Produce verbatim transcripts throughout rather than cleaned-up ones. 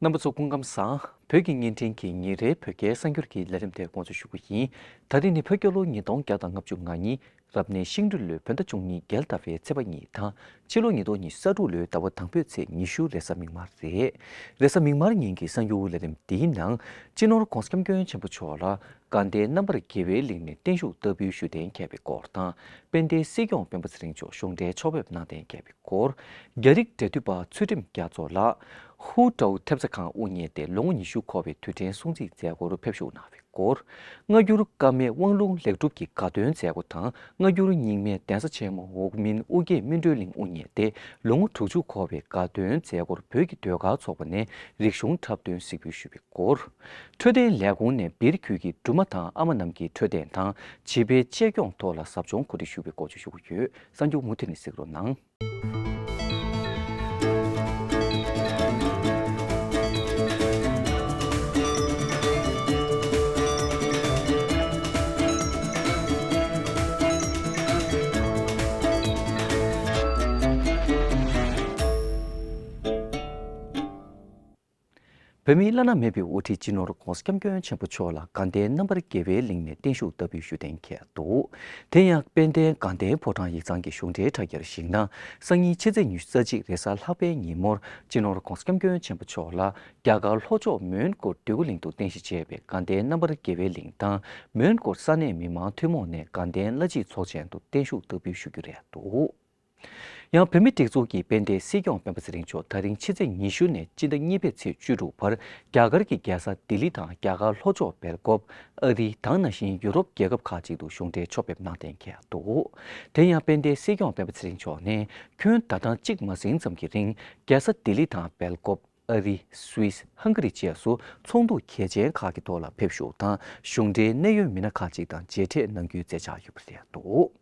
རྣམ་པ་ཚོ་སྐུ་ཁམས་བཟང་། བོད་ཀྱི་བརྙན་འཕྲིན་གྱི་ཉིན་རེའི་བོད་སྐད་གསར་འགྱུར་གྱི་ལས་རིམ་དེ་འགོ་འཛུགས་ཞུ་གི་ཡིན། ད་རིང་ནི་བོད་རྒྱལ་ལོ་ཉིས་སྟོང་བརྒྱ་དང་ལྔ་བཅུ་ང་གཉིས། རབ་གནས་ཤིང་སྦྲུལ་ལོའི་བོད་ཟླ་བཅུ་གཉིས་རྒྱལ་ཟླ་བའི་ཚེས་པ་གཉིས་དང་། ཕྱི་ལོ་ཉིས་སྟོང་ཉི་ཤུ་རྩ་དྲུག་ལོའི་ཟླ་བ་དང་པོའི་ཚེས་ཉི་ཤུ་རེས་གཟའ་མིག་དམར་རེད། རེས་གཟའ་མིག་དམར་ཉིན་གྱི་གསར་འགྱུར་ལས་རིམ་འདིའི་ནང་། སྤྱི་ནོར་༧གོང་ས་༧སྐྱབས་མགོན་ཆེན་པོ་མཆོག་ལ་དགའ་ལྡན་རྣམ་པར་རྒྱལ་བའི་གླིང་ནས་བརྟན་བཞུགས་བསྟར་འབུལ་ཞུ་གཏན་འཁེལ་བའི་སྐོར་དང་། དཔལ་ལྡན་སྲིད་སྐྱོང་སྤེན་པ་ཚེ་རིང་མཆོག་གཞུང་འབྲེལ་ཕྱོགས་ཕེབས་གནང་གཏན་འཁེལ་བའི་སྐོར། རྒྱ་རིགས་འབྲེལ་མཐུད་པ་ཚུལ་ཁྲིམས་རྒྱ་མཚོ་ལགས། ཧུའུ་ཀྲའུ་ཐེབས་རྩ་ཁང་དབུ་བརྙེས་ཏེ་ལོ་ངོ་ཉི་ཤུ་འཁོར་བའི་དུས་དྲན་སྲུང་བརྩིའི་མཛད་སྒོར་ཕེབས་ཞུགས་གནང་བའི་སྐོར། སྔ་འགྱུར་ཀ་མད་དབང་ལུང་ལེགས་གྲུབ་ཀྱི་དགའ་སྟོན་མཛད་སྒོ་དང་། སྔ་འགྱུར་རྙིང་མའི་གདན་ས་ཆེན་མོ་འོག་མིན་ཨུ་རྒྱན་སྨིན་གྲོལ་གླིང་དབུ་བརྙེས་ཏེ་ལོ་ངོ་དྲུག་ཅུ་འཁོར་བའི་དགའ་སྟོན་མཛད་སྒོར་བོད་ཀྱི་ཟློས་གར་ཚོགས་པ་ནས་རིག་གཞུང་འཁྲབ་སྟོན་གཟིགས་འབུལ་ཞུས་པའི་སྐོར། འཕྲོད་བསྟེན་ལས་ཁུངས་ནས་སྦིར་ཁུལ་གྱི་སྦྲུམ་མ་དང་ཨ་མ་རྣམས་ཀྱི་འཕྲོད་བསྟེན་དང་བྱིས་པའི་གཅེས་སྐྱོང་ཐོག་ལ་ཟབ་སྦྱོང་གོ་སྒྲིག་ཞུ་བའི་སྐོར་བཅས་ཞུ་གི་ཡོད། གསར་འགྱུར་མུ་མཐུད་ནས་གཟིགས་རོགས་གནང་། བོད་མིའི་བླ་ན་མེད་པའི་དབུ་ཁྲིད་སྤྱི་ནོར་༧གོང་ས་༧སྐྱབས་མགོན་ཆེན་པོ་མཆོག་ལ་དགའ་ལྡན་རྣམ་པར་རྒྱལ་བའི་གླིང་ནས་བརྟན་བཞུགས་བསྟར་འབུལ་ཞུ་གཏན་འཁེལ་འདུག་དེ་ཡང་དཔལ་ལྡན་དགའ་ལྡན་ཕོ་བྲང་ཡིག་ཚང་གི་གཞུང་འབྲེལ་དྲ་རྒྱར་གཞིགས་ན། སང་ཉིན་ཕྱི་ཚེས་ཉི་ཤུ་རྩ་གཅིག་རེས་གཟའ་ལྷག་པའི་ཉིན་མོར་སྤྱི་ནོར་༧གོང་ས་༧སྐྱབས་མགོན་ཆེན་པོ་མཆོག་ལ་རྒྱ་གར་ལྷོ་ཕྱོགས་མོན་གྷོ་འདོད་རྒུ་གླིང་དུ་རྟེན་གཞི་བྱས་པའི་དགའ་ལྡན་རྣམ་པར་རྒྱལ་བའི་གླིང་དང་། མོན་གྷོ་ས་གནས་མི་མང་ཐུན་མོང་ནས་དགའ་ལྡན་བླ་སྤྱི་ཚོགས་ཆེན་དུ་བརྟན་བཞུགས་བསྟར་འབུལ་ཞུ་རྒྱུ་རེད་འདུག་ཡང་བོད་མིའི་སྒྲིག་འཛུགས་ཀྱི་དཔལ་ལྡན་སྲིད་སྐྱོང་སྤེན་པ་ཚེ་རིང་མཆོག་ད་རིང་ཕྱི་ཚེས་ཉི་ཤུ་ནས་སྤྱི་ཟླ་གཉིས་པའི་ཚེས་བཅུ་དྲུག་བར་རྒྱ་གར་གྱི་རྒྱལ་ས་ལྡི་ལི་དང་རྒྱ་གར་ལྷོ་ཕྱོགས་སྦེལ་ཀོབ། ཨ་རི་དང་ནང་བཞིན་ཡུ་རོབ་རྒྱལ་ཁབ་ཁག་ཅིག་ཏུ་གཞུང་འབྲེལ་ཕྱོགས་ཕེབས་གནང་གཏན་འཁེལ་འདུག་དེ་ཡང་དཔལ་ལྡན་སྲིད་སྐྱོང་སྤེན་པ་ཚེ་རིང་མཆོག་ནས་ཁྱོན་ཟླ་གྲངས་གཅིག་མ་ཟིན་ཙམ་གྱི་རིང་རྒྱལ་ས་ལྡི་ལི་དང་སྦེལ་ཀོབ། ཨ་རི། སུད་སི། ཧང་ག་རི་བཅས་སུ་ཚོགས་འདུ་གལ་ཆེན་ཁག་གི་ཐོག་ལ་ཕེབས་ཞུགས་དང་གཞུང་འབྲེལ་གནད་ཡོད་མི་སྣ་ཁག་ཅིག་དང་མཇལ་འཕྲད་གནང་རྒྱུའི་མཛད་འཆར་ཡོད་པ་རེད་འདུག་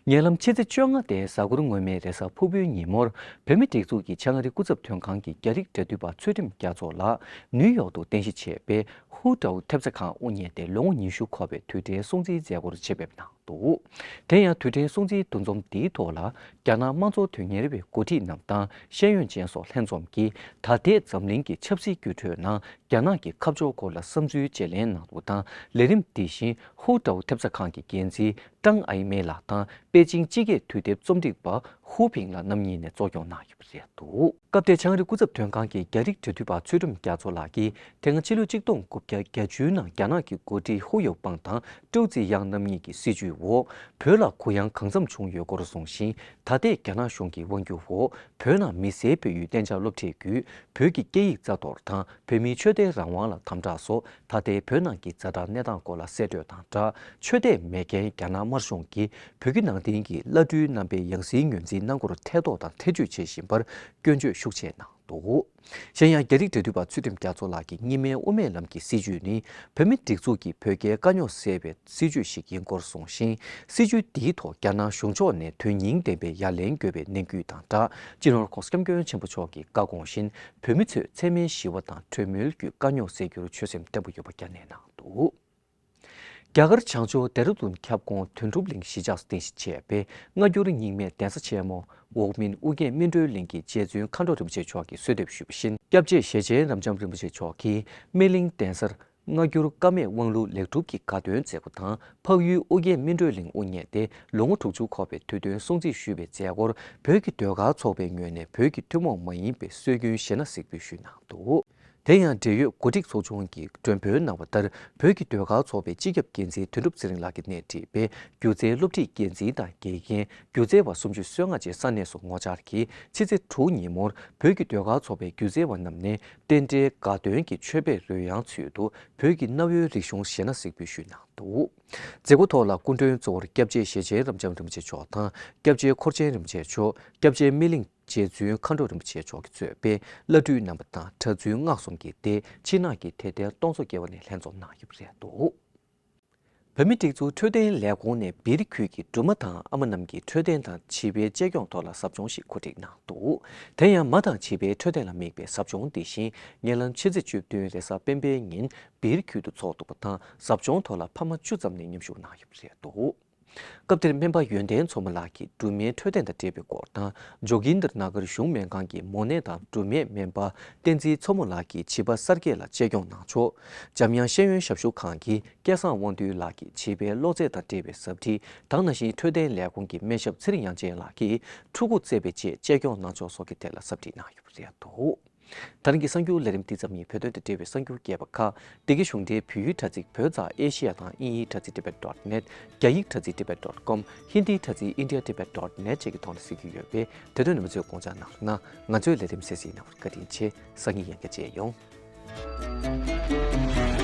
ཉེ་ལམ་ཕྱི་ཚེས་བཅོ་ལྔ་སྟེ་གཟའ་འཁོར་སྔོན་མའི་རེས་གཟའ་ཕུར་བུའི་ཉིན་མོར་བོད་མིའི་སྒྲིག་འཛུགས་ཀྱི་བྱང་ཨ་རི་སྐུ་ཚབ་དོན་ཁང་གི་རྒྱ་རིགས་འབྲེལ་མཐུད་པ་ཚུལ་ཁྲིམས་རྒྱ་མཚོ་ལགས་ནིའུ་ཡོག་ཏུ་རྟེན་གཞི་བྱས་པའི་ཧུའུ་ཀྲའུ་ཐེབས་རྩ་ཁང་དབུ་བརྙེས་ཏེ་ལོ་ངོ་ཉི་ཤུ་འཁོར་བའི་དུས་དྲན་སྲུང་བརྩིའི་མཛད་སྒོར་ཆེད་ཕེབས་གནང་འདུག་དེ་ཡང་དུས་དྲན་སྲུང་བརྩིའི་འདུ་འཛོམས་འདིའི་ཐོག་ལ་རྒྱ་ནག་དམངས་གཙོ་དོན་གཉེར་བའི་འགོ་ཁྲིད་རྣམས་དང་ཤེས་ཡོན་ཅན་སོགས་ལྷན་འཛོམས་ཀྱིས་ད་ལྟའི་འཛམ་གླིང་གི་ཆབ་སྲིད་བརྒྱུད་སྤྲོད་ནང་རྒྱ་ནག་གི་ཁ་ཕྱོགས་སྐོར་ལ་བསམ་ཚུལ་བརྗེ་ལེན་གནང་འདུག་དང་། ལས་རིམ་འདི་བཞིན་ཧུའུ་ཀྲའུ་ཐེབས་རྩ་ཁང་གི་འགན་འཛིན་ཀྲང་ཨའི་མེ་ལགས་དང་པེ་ཅིང་སྤྱི་སྐད་དུས་དེབ་རྩོམ་སྒྲིག་པ་ཧུའུ་ཕིང་ལགས་རྣམ་གཉིས་ནས་གཙོ་སྐྱོང་གནང་ཡོད་པ་རེད་འདུག་སྐབས་དེར་བྱང་རི་སྐུ་ཚབ་དོན་ཁང་གི་རྒྱ་རིགས་འབྲེལ་མཐུད་པ་ཚུལ་ཁྲིམས་རྒྱ་མཚོ་ལགས་ཀྱིས་དེ་སྔ་ཕྱི་ལོ་ཆིག་སྟོང་དགུ་བརྒྱ་བརྒྱད་ཅུའི་ནང་རྒྱ་ནག་གི་འགོ་ཁྲིད་ཧུའུ་ཡའོ་པང་དང་ཀྲོའུ་ཙི་ཡང་རྣམ་གཉིས་ཀྱི་སྲིད་བྱུས་འོག་བོད་ལ་གུ་ཡངས་གང་འཚམ་བྱུང་ཡོད་སྐོར་གསུངས་ཤིང་། ད་ལྟའི་རྒྱ་ནག་གཞུང་གི་དབང་སྒྱུར་འོག་བོད་ནང་མི་སེར་སྤེལ་ཡུལ་གཏན་འཇགས་སློབ་ཁྲིད་བརྒྱུད་བོད་ཀྱི་སྐད་ཡིག་རྩ་གཏོར་དང་བོད་མིའི་ཆོས་དད་རང་དབང་ལ་དམ་དྲག་སོགས་ད་ལྟའི་བོད་ནང་གི་ཛ་དྲག་གནས་སྟངས་སྐོར་ལ་གསལ་བཀྲོལ་དང་སྦྲགས། ཆོས་དད་མེད་མཁན་རྒྱ་ནག་དམར་གཞུང་གིས་བོད་བརྒྱུད་ནང་བསྟན་གྱི་བླ་སྤྲུལ་རྣམ་པའི་ཡང་སྲིད་ངོས་འཛིན་གནང་སྐོར་ཐེ་གཏོགས་དང་ཐེ་བྱུས་བྱེད་བཞིན་པར་སྐྱོན་བརྗོད་ཤུགས་ཆེ་གནང་འདུག་གཞན་ཡང་། རྒྱ་རིགས་འབྲེལ་མཐུད་པ་ཚུལ་ཁྲིམས་རྒྱ་མཚོ་ལགས་ཀྱིས་གཉིས་སྨན་དབུ་མའི་ལམ་གྱི་སྲིད་བྱུས་ནི་བོད་མིའི་སྒྲིག་འཛུགས་ཀྱིས་བོད་རྒྱའི་དཀའ་རྙོག་སེལ་བའི་སྲིད་བྱུས་ཤིག་ཡིན་སྐོར་གསུངས་ཤིང་། སྲིད་བྱུས་འདིའི་ཐོག་རྒྱ་ནག་གཞུང་ཕྱོགས་ནས་དོན་སྙིང་ལྡན་པའི་ཡ་ལན་དགོས་པའི་ནན་སྐུལ་དང་སྦྲགས། སྤྱི་ནོར་༧གོང་ས་༧སྐྱབས་མགོན་ཆེན་པོ་མཆོག་གི་བཀའ་དགོངས་བཞིན་བོད་མི་ཚོས་འཚེ་མེད་ཞི་བ་དང་གྲོས་མོལ་བརྒྱུད་དཀའ་རྙོག་སེལ་རྒྱུར་ཆོད་སེམས་བརྟན་པོ་ཡོད་པ་བསྐྱར་ནན་གནང་འདུག་རྒྱ་གར་བྱང་ཕྱོགས་ལྡེ་ར་ལྡུན་ཁྱབ་ཁོངས་དོན་གྲུབ་གླིང་གཞིས་ཆགས་སུ་རྟེན་གཞི་བྱས་པའི་སྔ་འགྱུར་རྙིང་མའི་གདན་ས་ཆེན་མོ་འོག་མིན་ཨུ་རྒྱན་སྨིན་གྲོལ་གླིང་གི་རྗེ་བཙུན་མཁའ་འགྲོ་རིན་པོ་ཆེ་མཆོག་གིས་གསོལ་འདེབས་ཞུས་པ་བཞིན། སྐྱབས་རྗེ་ཞེ་ཆེན་རབ་འབྱམས་རིན་པོ་ཆེ་མཆོག་གིས་སྨིན་གླིང་གདན་སར་སྔ་འགྱུར་ཀ་མད་དབང་ལུང་ལེགས་གྲུབ་ཀྱི་དགའ་སྟོན་མཛད་སྒོ་དང་། འཕགས་ཡུལ་ཨུ་རྒྱན་སྨིན་གྲོལ་གླིང་དབུ་བརྙེས་ཏེ་ལོ་ངོ་དྲུག་ཅུ་འཁོར་བའི་དུས་སྟོན་སྲུང་བརྩི་ཞུས་པའི་མཛད་སྒོར་བོད་ཀྱི་ཟློས་གར་ཚོགས་པའི་ངོས་ནས་བོད་ཀྱི་ཐུན་མོང་མ་ཡིན་པའི་སྲོལ་རྒྱུན་གཞས་སྣ་གཟིགས་འབུལ་ཞུས་གནང་འདུག་དེ་ཡང་འབྲེལ་ཡོད་གོ་སྒྲིག་ཚོགས་ཆུང་གིས་མགྲོན་འབོད་གནང་བ་ལྟར། བོད་ཀྱི་ཟློས་གར་ཚོགས་པའི་སྤྱི་ཁྱབ་འགན་འཛིན་དོན་གྲུབ་ཚེ་རིང་ལགས་ཀྱིས་སྣེ་ཁྲིད་པའི་སྒྱུ་རྩལ་སློབ་ཁྲིད་འགན་འཛིན་དང་དགེ་རྒན་སྒྱུ་རྩལ་བ་སུམ་ཅུ་སོ་ལྔ་བཅས་ས་གནས་སུ་ངོ་བཅར་གྱིས། ཕྱི་ཚེས་དྲུག་ཉིན་མོར་བོད་ཀྱི་ཟློས་གར་ཚོགས་པའི་སྒྱུ་རྩལ་བ་རྣམས་ནས་རྟེན་འབྲེལ་དགའ་སྟོན་གྱི་མཆོད་པའི་རོལ་དབྱངས་ཚུལ་དུ་བོད་ཀྱི་གནའ་བོའི་རིག་གཞུང་གཞས་སྣ་གཟིགས་འབུལ་ཞུས་གནང་འདུག་མཛད་སྒོ་ཐོག་ལ་སྐུ་མགྲོན་གཙོ་བོར་སྐྱབས་རྗེ་ཞེ་ཆེན་རབ་འབྱམས་རིན་པོ་ཆེ་མཆོག་དང་། སྐྱབས་རྗེ་འཁོར་ཆེན་རིན་པོ་ཆེ་མཆོག་སྐྱབས་རྗེ་སྨིན་གླིང་རྗེ་བཙུན་མཁའ་འགྲོ་རིན་པོ་ཆེ་མཆོག་གིས་གཙོས་པའི་བླ་སྤྲུལ་རྣམ་པ་དང་གྲྭ་བཙུན་སྔགས་གསུམ་གྱི་སྡེ་ཕྱི་ནང་གི་དད་ལྡན་སྟོང་ཚོ་བརྒལ་བ་ནས་ལྷན་འཛོམས་གནང་ཡོད་པ་རེད་འདུག་བོད་མིའི་སྒྲིག་འཛུགས་འཕྲོད་བསྟེན་ལས་ཁུངས་ནས་སྦིར་ཁུལ་གྱི་སྦྲུམ་མ་དང་ཨ་མ་རྣམས་ཀྱི་འཕྲོད་བསྟེན་དང་བྱིས་པའི་གཅེས་སྐྱོང་ཐོག་ལ་ཟབ་སྦྱོང་ཞིག་གོ་སྒྲིག་གནང་འདུག་དེ་ཡང་མ་དང་བྱིས་པའི་འཕྲོད་བསྟེན་ལ་དམིགས་པའི་ཟབ་སྦྱོང་འདི་བཞིན་ཉེ་ལམ་ཕྱི་ཚེས་བཅུ་བདུན་རེས་གཟའ་སྤེན་པའི་ཉིན་སྦིར་ཁུལ་དུ་འཚོགས་འདུག་པ་དང་། ཟབ་སྦྱོང་ཐོག་ལ་ཕ་མ་བཅུ་ཙམ་ནས་མཉམ་ཞུགས་གནང་ཡོད་པ་རེད་འདུག་སྐབས་དེར་སྨན་པ་ཡོན་ཏན་མཚོ་མོ་ལགས་ཀྱིས་སྦྲུམ་མའི་འཕྲོད་བསྟེན་དང་འབྲེལ་བའི་སྐོར་དང་། ཇོ་གིན་དར་ན་གར་གཞུང་སྨན་ཁང་གི་མོ་ནད་དང་སྦྲུམ་མའི་སྨན་པ་བསྟན་འཛིན་མཚོ་མོ་ལགས་ཀྱིས་བྱིས་པ་གསར་སྐྱེས་ལ་གཅེས་སྐྱོང་གནང་ཕྱོགས། འཇམ་དབྱངས་ཤེས་ཡོན་ཞབས་ཞུ་ཁང་གི་སྐལ་བཟང་དབང་འདུས་ལགས་ཀྱིས་བྱིས་པའི་གློ་ཚད་དང་འབྲེལ་བའི་ཟབ་ཁྲིད་དང་། ནང་བཞིན་འཕྲོད་བསྟེན་ལས་ཁུངས་ཀྱི་སྨན་ཞབས་ཚེ་རིང་དབྱངས་ཅན་ལགས་ཀྱིས་ཕྲུ་གུ་བཙས་པའི་རྗེས་གཅེས་སྐྱོང་གནང་ཕྱོགས་སོགས་ཀྱི་ཐད་ལ་ཟབ་ཁྲིད་གནང་ཡོད་པ་རེད་འདུག། ད་རིང་གི་གསར་འགྱུར་ལས་རིམ་འདི་ཙམ་ཡིན། བོད་དོན་དང་འབྲེལ་བའི་གསར་འགྱུར་རྒྱས་པ་ཁག་འདི་གའི་གཞུང་འབྲེལ་བོད་ཡིག་དྲ་ཚིགས་བོད་ཛ་ཨེ་ཤི་ཡ་དང་དབྱིན་ཡིག་དྲ་ཚིགས་ཏི་བེད་ཌོཊ་ནེཊ། རྒྱ་ཡིག་དྲ་ཚིགས་ཏི་བེད་ཌོཊ་ཀོམ། ཧིན་དིའི་དྲ་ཚིགས་ཨིན་ཌི་ཡ་ཏི་བེད་ཌོཊ་ནེཊ་བཅས་ཀྱི་ཐོག་ནས་གཟིགས་རྒྱུ་ཡོད་པས། དེ་དོན་རྣམ་པ་ཚོས་དགོངས་འཇགས་གནང་རོགས་གནང་། ང་ཚོའི་ལས་རིམ་གསན་གཟིགས་གནང་བར་བཀའ་དྲིན་ཆེ། སང་ཉིན་ཡང་བསྐྱར་མཇལ་ཡོང་།